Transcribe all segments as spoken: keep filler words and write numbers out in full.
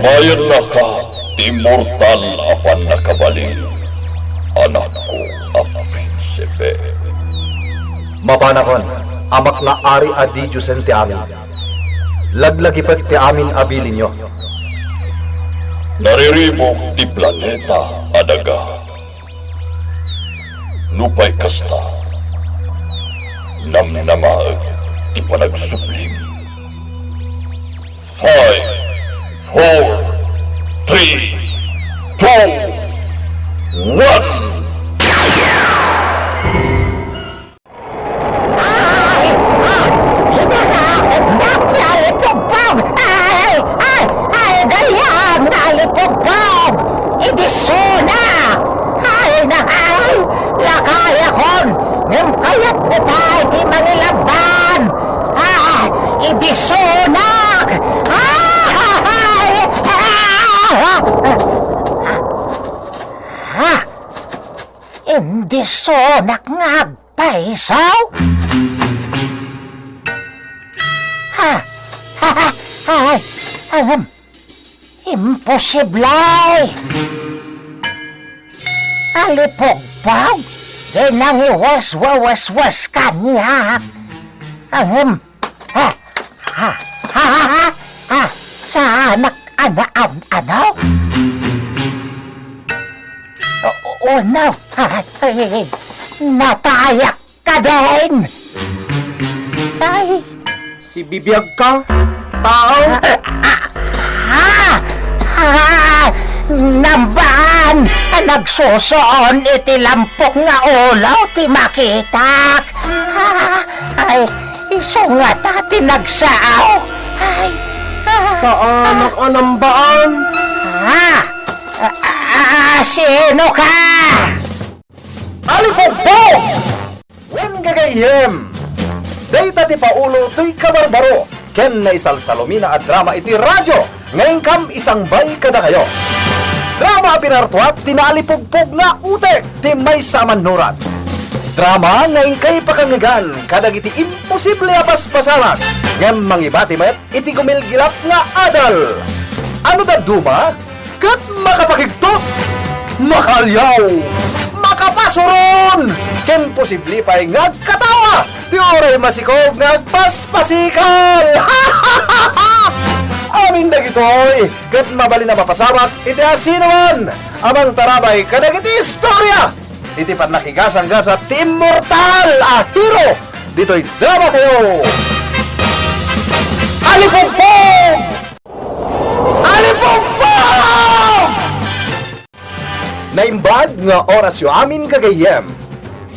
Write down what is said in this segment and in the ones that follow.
Ayannaka ti immortal a pannakabalin, anakko a prinsipe. Mapanakon a makla ari a didiosen ti amin. Laglagipek ti amin a bilinyo. Nariribuk ti planeta a daga. Nupay kasta, namnamaek ti panagsublim. Five, four, three, two, one. Ay! Ah! Inarakot na ti alipugpog! Ay! Ay! Ay! Gayam nga alipugpog! Idisuna! Ay! Na! Ay! Lakayakon! Ngem kayatko pay ti mangilabban! Ah! Idisunak! Ah! Ay! Ah! Ah! Indisunak nga agpayso? Ha? Ha? Ha? Ay, alam. Imposible! Alipugpog, di nangiwaswawaswas kaniak. Ahem. Ha? Ha? Ha? Ha? Ha? Ha? Saanak a naan-ano? O, o, no. Ha? Ay, natayak ka din. Ay. Sibibiag ka, tao? Ah, ah, ah, ah, Nambaan! Nagsusuon iti lampok nga ulo ti makitak. Ah, ay, isu ngata ti nagsao. Ay, ah, Saanak a Nambaan? Ah, ah, ah, sino ka? Alipugpog! Wen gagayyem, dayta ti Paolo toy Kabarbaro ken naisalsalumina a drama iti radio nga inkam isangbay kadakayo. Drama a pinartuat ti naalipugpog nga utek ti maysa a mannurat. Drama nga inkay pakangngegan kadagiti imposible a paspasamak ngem mangibati met iti gumilgilap nga adal. Ano dadduma? Ket makapakigtot, makaaliaw, makapasuron, ken posible pay nga agkatawa ti uray masikog nga agpaspasikal. Amin dagitoy ket mabalin a mapasamak iti asinoman a mangtarabay kadagiti istorya iti pannakigasanggasat ti immortal a hero ditoy drama tayo. Alipugpog! Alipugpog! Naimbag nga orasyo amin gagayyem.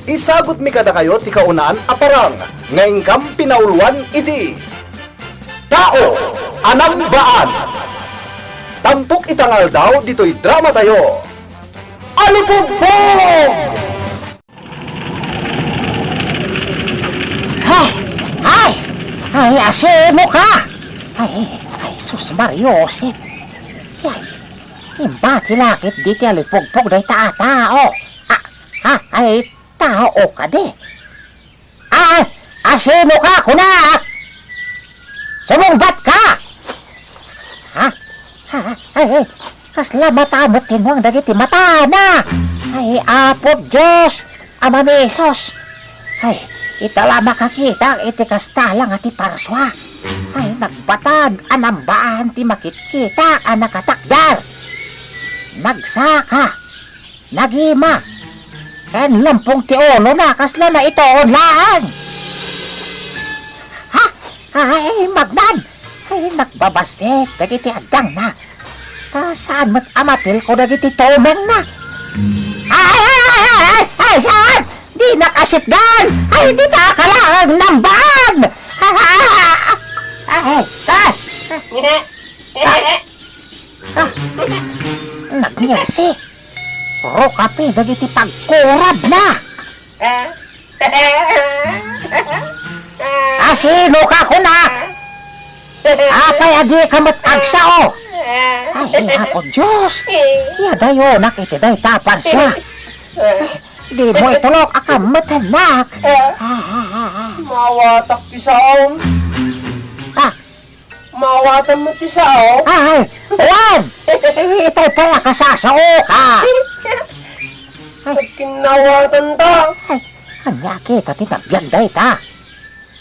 Isagutmi kadakayo ti kaunaan a parang nga inkam pinauluan iti Tao a Nambaan. Tampok ita nga aldaw ditoy drama tayo. Alipugpog! Ay! Ay! Ay, asino ka? Ay, ay, sus, Mario Josep. Ay, imbati lakit diti alipugpog dayta a tao. Ah, ah, ay, tao kadi. Ay, asino ka, kunak? Sumungbat ka! Ha? Ay, ay, kasla mata met tinnuang dagiti matana. Ay, Apo Dios, Ama mi Jesus. Ay, ita la makakita iti kasta la nga ti parsua. Ay, nagbatag a Nambaan ti makitkita a nakatakder. Nagsaka. Nagima. Ken lampong ti ulona, kasla naitoon laeng. Ha? Ay, magnan! Ay, nagbabassit dagiti addangna. Ta saan met a mapilko dagiti tumengna. Ay, ay, ay, ay, ay, ay, saan? Dinak asitgan! Ay, dita ka laeng, Nambaan! Ay, ay, ay, ay, ay. Ah, nagngesi. Rukapi dagiti pagkurabna. Asino ka, kunak? Apay a dika met agsao? Ay, Apo Dios, iyadayonak iti dayta a parsua. Dimo itulok a kammetennak. Maawatak ti saom. Ah, Maawatan mo ti sao? Ay, wen! Itay pay a kasasao ka. Agkinnaawatan ta. Ay, ania kita ti nabiag dayta?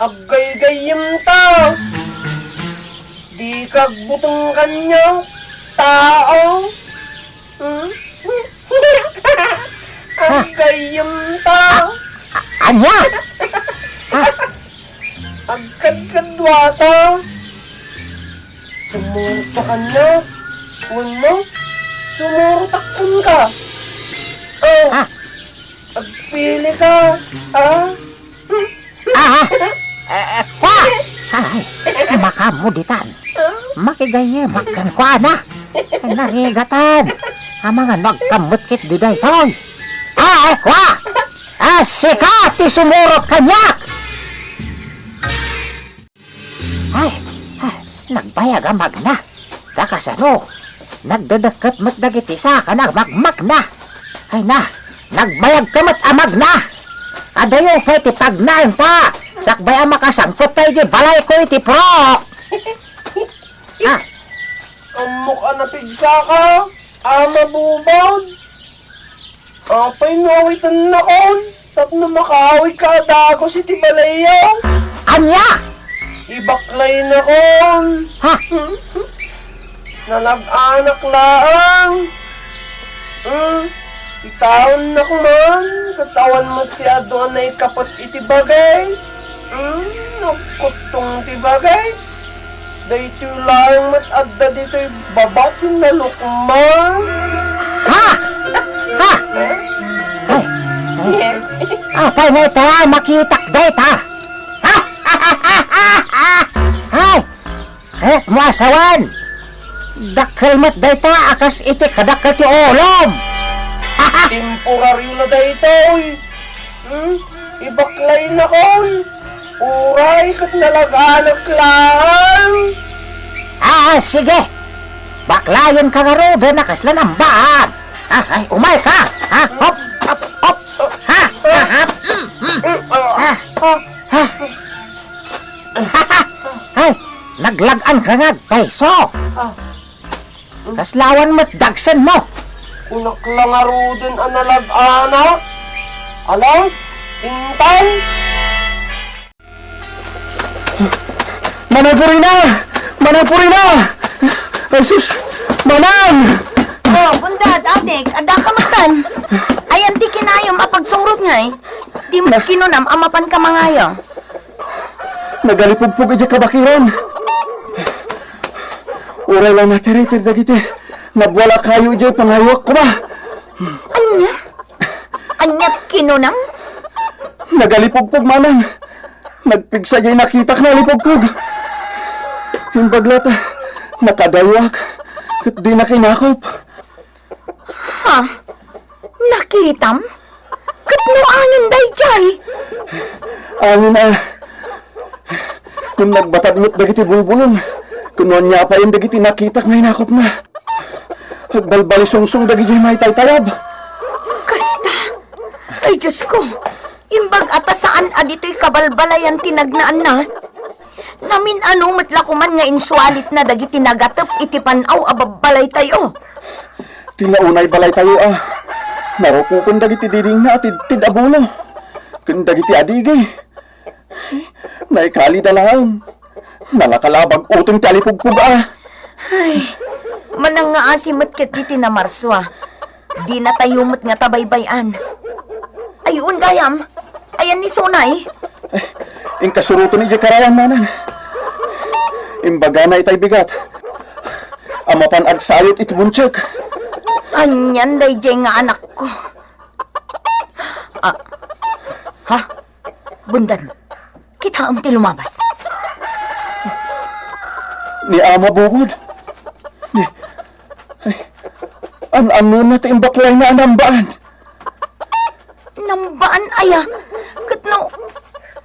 Aggaygayyem ta. Di ka agbuteng kaniak, tao. Hmm? Aggayem ta. A-, ania? Ha? Agkadkaduata. Sumurot ka kaniak. Wenno, sumurot ak kenka. Oh, ha? Agpili ka, ha? Ah, eh, eh, kua! Ay, makamuditan. Makigayem, agkan kuana. Narigatan. Amangan no agkammet ket di daytoy. Ah, eh, kua! Ah, sika ti sumurot kaniak! Ay, ay, nagbayag a magna. Ta kasano? Nagdedekket met dagiti saka a magmagna. Ay na, nagbayag ka met a magna. Adayo pay ti pagnaenta. Sakbay a makasangpet tayo di balayko iti purok. Ha? Ammok a napigsaka, Ama Bubod. Apay no awitennakon tapno makaawidka a dagus iti balayyo? Ania? Ibaklaynakon. Ha? Nalag-anak laeng. Hmm, itaonnak man, ket awan met ti adu a naikapet iti bagay. Hmm, nagkuttong ti bagay. Daytoy laeng met adda ditoy baba ti nalukman. Ha? Ha? Ay, ay. Apay nga ita, makitak dayta? Ha? Ay, kayat mo asawan? Dakkel met dayta a kas iti kadakkel ti ulom. Temporario na daytoy. Hmm? Ibaklaynakon. Uray ket nalag-anak laeng. Ah, sige. Baklayenka ngaruden a kasla nambaan. Ah, ay, umayka. Ha? Hop, hop, hop. Ha? Ha? Ha? Mm, mm. Ha? Ha? Ay, naglag-anka nga agpayso. Ah. Kasla awan met dagsenmo. Kunak la ngaruden a nalag-anak. Ala, intay. Manang Purina! Manang Purina! Ay, sus! Manang! Oh, Bundad, Atik, adda ka metten. Ayan ti kinayom a pagsungrot ngay. Di met kinunam a mapan ka mangaya. Nagalipugpog idiay kabakiran. Uray la natiritir dagiti nabual a kayo idiay pangayoak koma. Ania? Aniat kinunam? Nagalipugpog, manang. Nagpigsa idiay nakitak nga alipugpog. Imbag la ta nakadayoak ket dinak inakop. Ha? Nakitam? Ket no angin daydiay? Angin a. Ngem nagbatad met dagiti bulbulong. Ken no ania payen dagiti nakitak nga inakopna. Agbalbalisungsong dagidiay maitaytayab. Kasta? Ay, Diosko, imbag a ta saan a ditoy kabalbalayan ti nagnaanna. Namin-ano met la koman nga insualitna dagiti nagatep iti pan-aw a babbalaytayo. Ti naunay balaytayo a narukokon dagiti didingna a tidtid a bulo ken dagiti adigi. Naikalida laeng. Nalaka la a bag-oten ti alipugpog a. Ay, manang nga asi met ket diti namarsua. Dinatayo met nga tabaybay-an. Ay, un gayam. Ayan ni Sunay. Inkasuroten idiay karayan, manang. Imbagana itay bigat a mapan agsayot iti buntiek. Anian daydiay nga anakko? Ah, ha? Bundad, kitaem ti lumabas. Ni Ama Bubod. Ni, ay, an-anonna ti imbaklayna a nambaan? Nambaan aya? Ket no,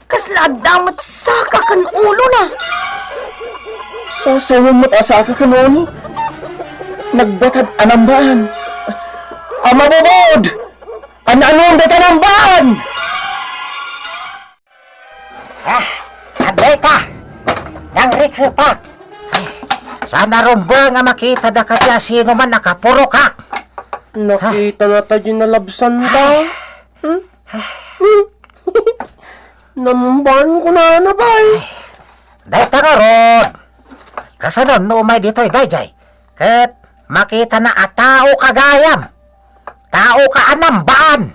kasla adda met saka ken ulona. Sasawen met a saka ken ulo? Nagbatad a nambaan. Ama Bubod! An-anon dayta nambaan? Ah, adda ita. Nangrikepak. Ay, Saan a rumbeng a makita daka ti asinoman a kapurokak. Nakita na tayo nalabsan ta. Hmm? Hmm? Namban ko na na, bay. Dayta ngarud. Kasano no umay ditoy, dayjay? Ket makita na a tao ka gayam. Tao ka a nambaan.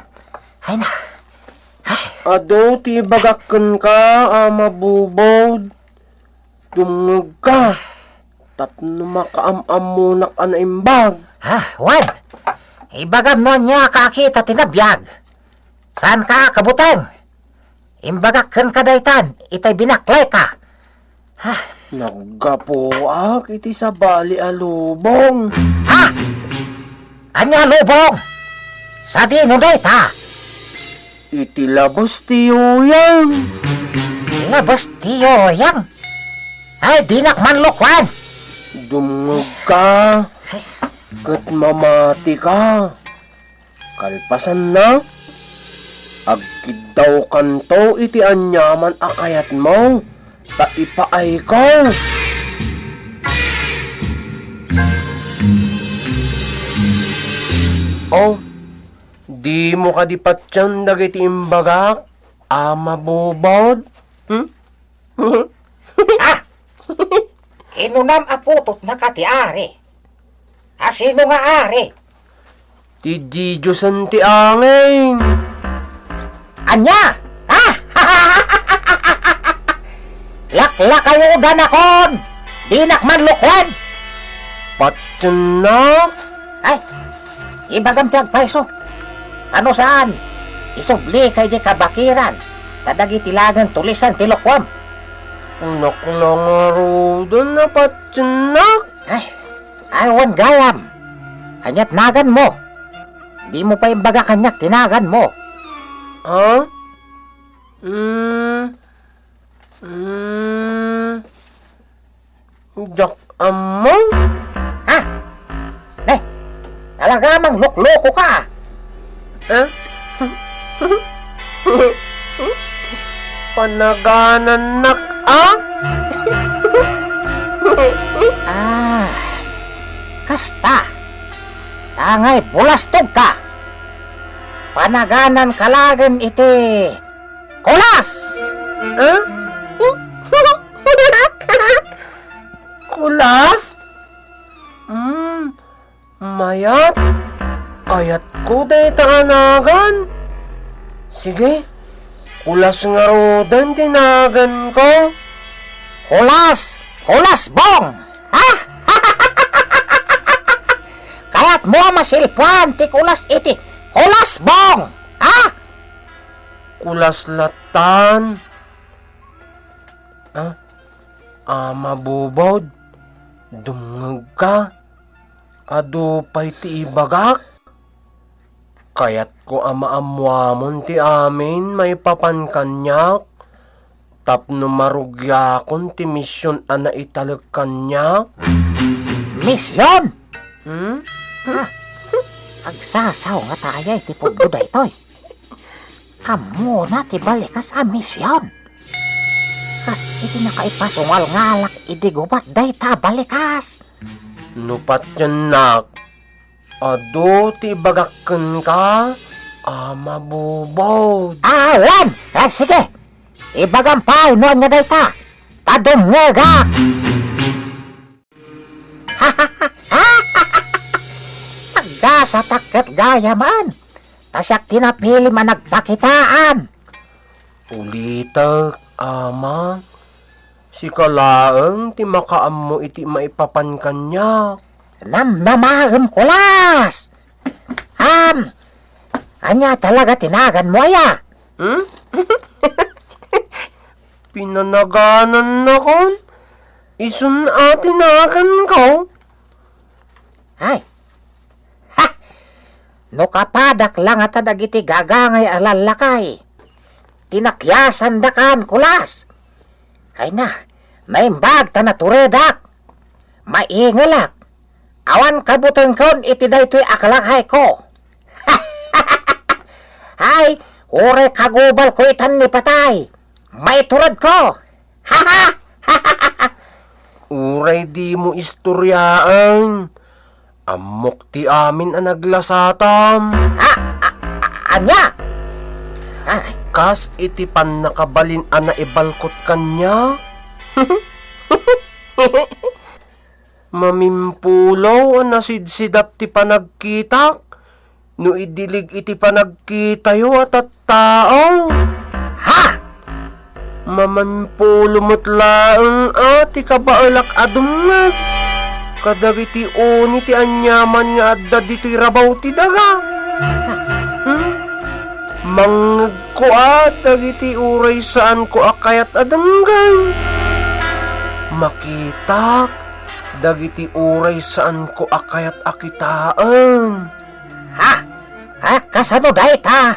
Ay na. Ay. Adu ti ibagak kenka a mabubod. Dumngegka. Tapno makaam-ammonak a naimbag. Ha, wen. Ibagam no ania ka a kita ti nabiag. Saanka a kabuteng? Imbagak kenka daytan, itay binaklayka. Ha? Naggapuak iti sabali a lubong. Ha? Ania a lubong? Sadino dayta? Iti labas ti uyang. Labas ti uyang? Ay, dinak manlukwan. Dumngegka, ket mamatika. Kalpasanna, agkiddawkanto iti aniaman a kayatmo, ta ipaayko. Oh, dimo kadi patien dagiti imbagak a mabubod? Hmm? Ah! Kinunam a putotnaka ti ari. A sino nga ari? Ti didiosen ti angin. Ania? Ah! Laklakayodanakon! Dinak manlukwan! Patiennak! Ay, ibagam ti agpayso. Ta no saan, isublika idiay kabakiran, ta dagiti laeng tulisan ti lukuam. Kunak la ngaruden a patiennak. Ay, awan gayam. Aniat naganmo? Dimo pay imbaga kaniak ti naganmo. Ha? Mm. Mm. Diak ammo. Ha? Ne, talaga mang loklokoka. Eh? Panaganannak, a? Ah, kasta. Tangay bulastogka. Panagananka laeng iti kulas. Eh? Kulas? Mm, mayat. Kayatko dayta a nagan. Sige, kulas ngaruden ti naganko. Kulas! Kulas, Bong! Ha? Kayatmo a masilpuan ti kulas iti kulas, Bong! Ha? Kulas lattan. Ah, Ama Bubod, dumngegka. Adu pay ti ibagak. Kayatko a maammoamon ti amin maipapan kaniak tapno marugiakon ti mision a naitalek kaniak. Mision? Hmm? Ha? Agsasaw nga tayay ti pudno daytoy. Ammona ti balikas a mision. Kas iti nakaipasungalngalak idi gubat dayta a balikas. No patiennak, adu ti ibagak kenka a mabubod. Awan! Ah, sige! Ibagam pay no ania dayta, ta dumngegak! Aggasatak ket gayaman, ta siak ti napilim a nagpakitaan. Ulitek, Ama, sika laeng ti makaammo iti maipapan kaniak. Namnamaem, kulas! Am, ania talaga ti naganmo aya? Hmm? Pinanaganannakon? Isun a ti naganko? Ay. Ha! No kapadak la ngata dagiti gagangay a lallakay, ti nakiasandakan, kulas. Ay na, naimbag ta naturedak. Maingelak. Awan kabutengkon iti daytoy a kalakayko. Ay, uray kagubalko itan ni patay. Maituredko. Ha, ha! Uray dimo istoriaen. Ammok ti amin a naglasatam. A, a, a, ania? Ay. Kas iti pannakabalin a naibalkot kaniak. Mamimpulo a nasidsidap ti panagkitak no idilig iti panagkitayo a tattao. Ha? Mamimpulo met laeng a ti kabaelak a dumngeg kadagiti uni ti aniaman nga adda ditoy rabaw ti daga. Hmm? Mangngegko a dagiti uray saanko a kayat a denggen. Makitak dagiti uray saanko a kayat a kitaen. Ha? Ha? Kasano dayta?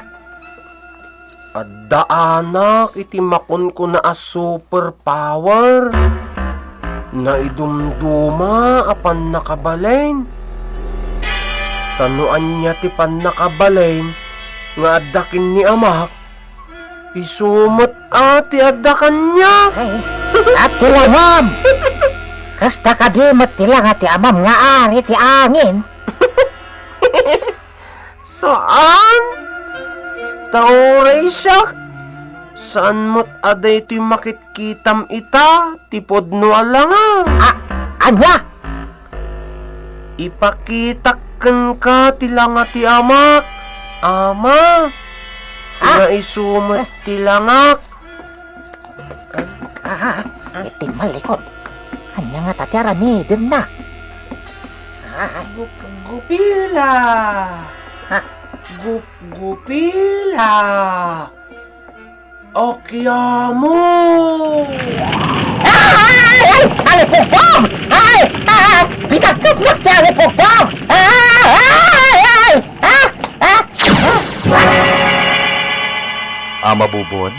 Adda anak iti makunkuna a superpower. Naidumduma a pannakabalin. Ta no ania ti pannakabalin nga adda ken ni amak, isu met a ti adda kaniak. Ay, ati langam! Kasta kadi met ti langa ti amam nga ari ti angin? Saan? Ta uray siak, saan met a daytoy makitkitam ita ti pudno a langa. A-, ania? Ipakitak kenka ti langa ti amak, Ama. Ha? Nga isu met ti langak. Ah, iti malikon. Ania ngata ti aramidenna? Ah. Gup-, gupila. Ha? Gup-, gupila. Akyamo. Ay! Ay! Alipugpog! Ay! Ah! Pinagkapnak ti alipugpog! Ah! Ay! Ay! Ah! Ah! Ah! Ama Bubod,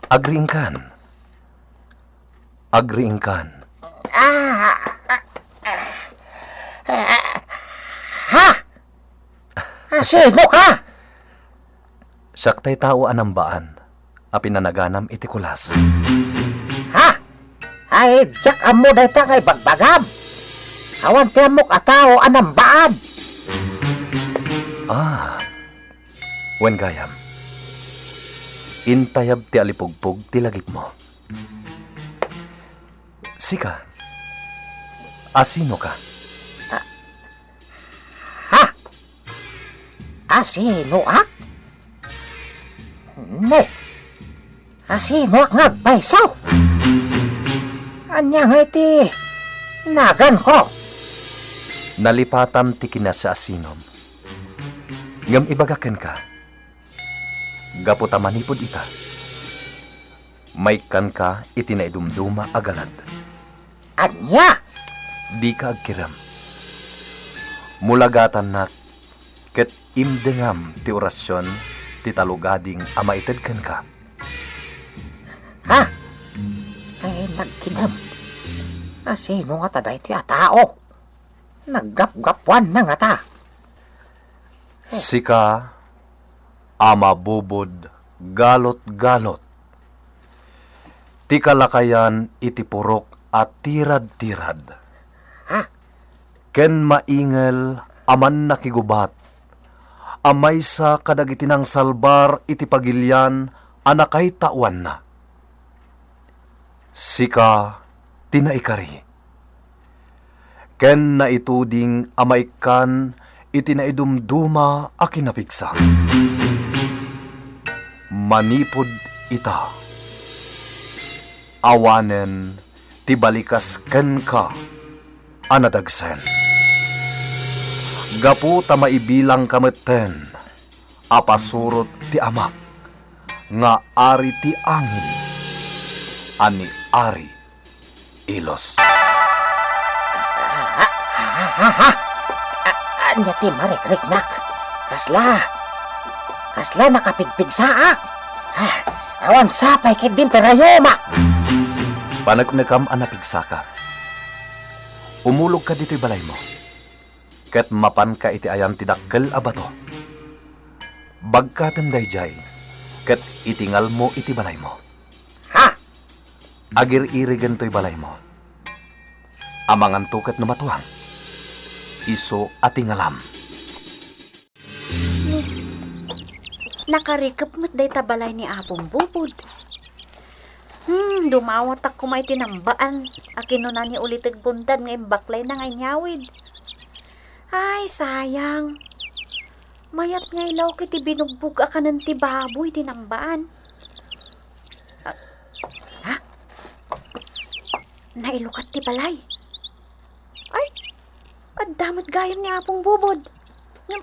agriingkan. Agriingkan. Ah, ah, ah, ah, ha? Ah, sino ka? Siak tay tao a nambaan a pinanaganam iti kulas. Ha? Ay, diak ammo dayta nga ibagbagam. Awan ti ammok a tao a nambaan. Ah, wen gayam, intayab ti alipugpog ti lagipmo. Sika, asinoka? Ha? Asinoak? Ne, asinoak nga agpayso? Ania nga iti naganko? Nalipatam ti kinasiasinom. Ngem ibagak kenka, gapu ta manipud ita, maikkanka iti naidumduma a galad. Ania? Dika agkirem. Mulagatannak ket imdengam ti orasion ti talugading a maited kenka. Ha? Ay, nagkidem. Asino ngata daytoy a tao? Naggapgapuanna ngata. Sika a mabubod galot-galot ti kalakayan iti purok a tirad-tirad, ha? Ken maingel a mannakigubat a maysa kadagiti nangsalbar iti pagilian a nakaitaoanna. Sika ti naikari ken naituding a maikkan iti naidumduma a kinapigsa. Manipud ita, awanen ti balikas kenka a nadagsen. Gapu ta maibilangka metten a pasurot ti Amak nga ari ti angin a ni Ari Ilos. A-, ania ti marikriknak? Kasla, kasla nakapigpigsaak. Ah, awan sapay ketdin ti rayomak. Paneknekam a napigsaka. Umulogka ditoy balaymo, ket mapanka iti ayan ti dakkel a bato. Bagkatem daydiay, ket itingalmo iti balaymo. Ha? Agir-irigen toy balaymo. Amanganto ket no matuang, isu a tingalam. Ni, nakarikep met dayta balay ni Apong Bubod. Hmm, dumawatak koma iti nambaan a kinuna ni Uliteg Bundad nga imbaklayna nga inyawid. Ay, sayang. Mayat nga ilawak iti binugbog a kanen ti baboy ti nambaan. Ah, ha? Nailukat ti balay. Ay, adda met gayam ni Apong Bubod. Ngem,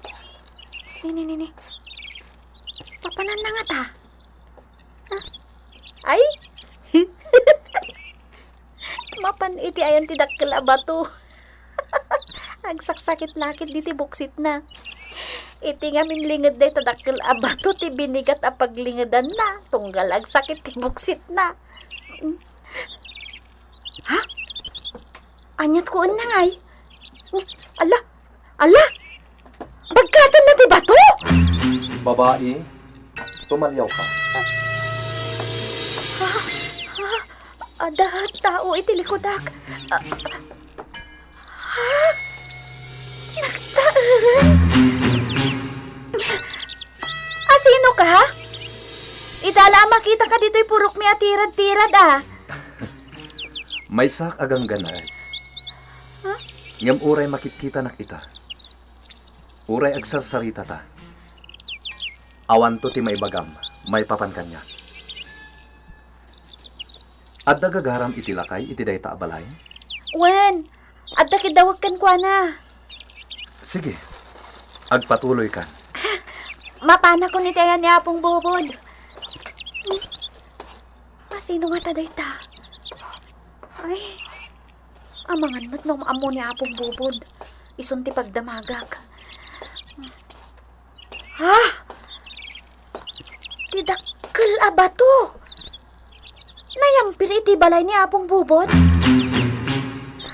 ni, ni, ni, ni. Papananna ngata? Ah, ay? Mapan iti ayan ti dakkel a bato. Agsaksakit lakit diti buksitna. Iti ngamin linged dayta dakkel a bato ti binigat a paglingedanna, tunggal agsakit ti buksitna. Ha? Aniat ko unna ngay? Ala, ala! Bagkatenna ti bato! Babai, tumaliawka. Ha? Ha? Adda tao iti likudak. Ah, ha? Nagtaeng? Asino ka? Ita la a makitaka ditoy purokmi a tirad-tirad, a. Maysak a ganggannaet. Ha? Ngem uray makitkitanak ita, uray agsarsaritata, awanto ti maibagam maipapan kaniak. Adda gagaram iti lakay iti dayta a balay? Wen, adda kidawek kenkuana. Sige, agpatuloykan. Mapanakon iti ayan ni Apong Bubod. Asino ngata dayta? Ay, amangan met no ammo ni Apong Bubod. Isun ti pagdamagak. Ha? Ti dakkel a bato. Nayampir iti balay ni Apong Bubod.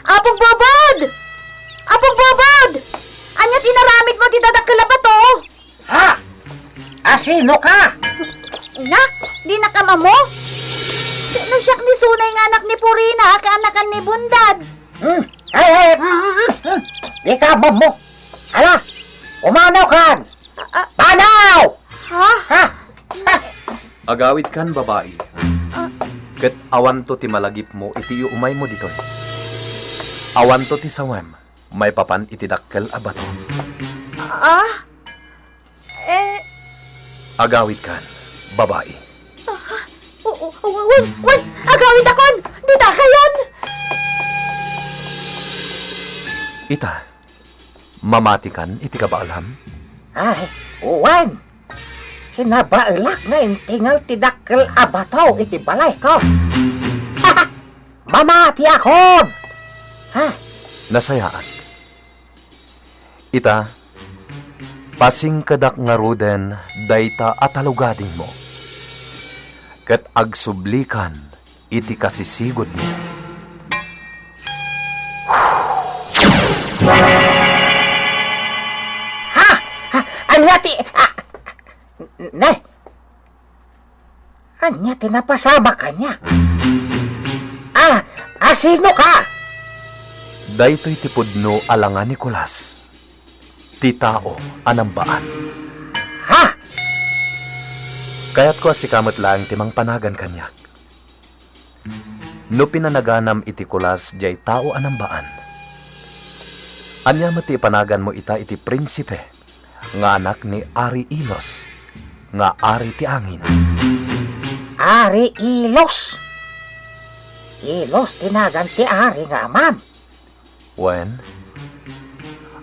Apong Bubod! Apong Bubod! Ania ti inaramidmo ti dadakkel a bato? Ha? Asino ka? Na, di nakam-ammo? No siak ni Sunay nga anak ni Purina, kaanakan ni Bundad. Hmm? Ay, ay, mm, mm, mm, mm. Di ka ammo. Ala, pumanaw kan. Ah, ah. Panaw! Ha? Ha? Ha? Agawid kan, babai. Ah. Ket awanto ti malagipmo iti iumaymo ditoy. Awanto ti sawem maipapan iti dakkel a bato. Ah? Eh. Agawid kan, babai. Ah, o, o, o, wen, wen, agawidakon! Dita kayon! Ita, mamati kan iti kabaelam? Ay, wen! Kinabaelak nga intingal ti dakkel a bato iti balayko. Mamatiakon! Ha? Nasayaat. Ita, pasingkedak ngaruden dayta a talugadingmo, ket agsublikan iti kasisigudmo. Ha? Ha? Ania ti, a, ne? Ania ti napasamak kaniak? Ah, asino ka? Daytoy ti pudno a langa ni Kulas, ti tao a nambaan. Ha? Kayatko a sika met laeng ti mangpanagan kaniak. No pinanaganam iti Kulas diay tao a nambaan, ania met ti ipanaganmo ita iti prinsipe nga anak ni Ari Ilos, nga ari ti angin? Ari Ilos? Ilos ti nagan ti ari nga amam. Wen,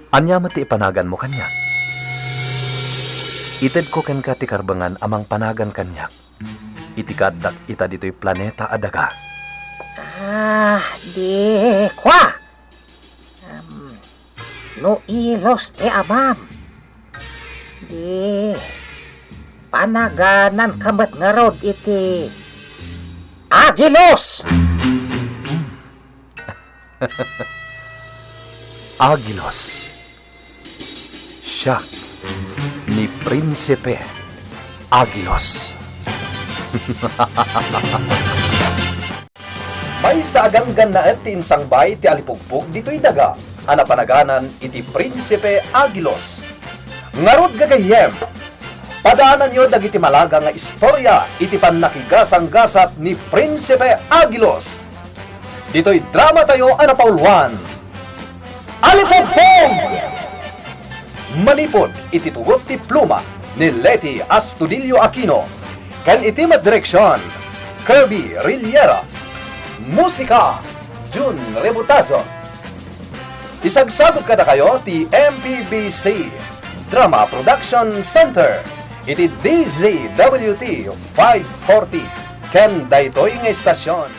ania met ti ipanaganmo kaniak? Itedko kenka ti karbengan a mangpanagan kaniak iti kaaddak ita ditoy planeta a daga. Ah, di kua. Em, no Ilos ti amam, di panagananka met ngarud iti Agilos. Agilos. Siak ni Prinsipe Agilos. Maysa a ganggannaet ti insangbay ti alipugpog ditoy daga a napanaganan iti Prinsipe Agilos. Ngarud, gagayyem, padaananyo dagiti malaga nga istorya iti pannakigasanggasat ni Prinsipe Agilos. Ditoy dramatayo a napauluan, Alipugpog! Manipud iti tugot ti pluma ni Leti Astudillo Aquino ken iti madireksion, Kirby Rillera. Musika, Jun Rebutazo. Isagsagut kadakayo ti M P B C Drama Production Center iti D Z W T five forty ken daytoy nga estasion.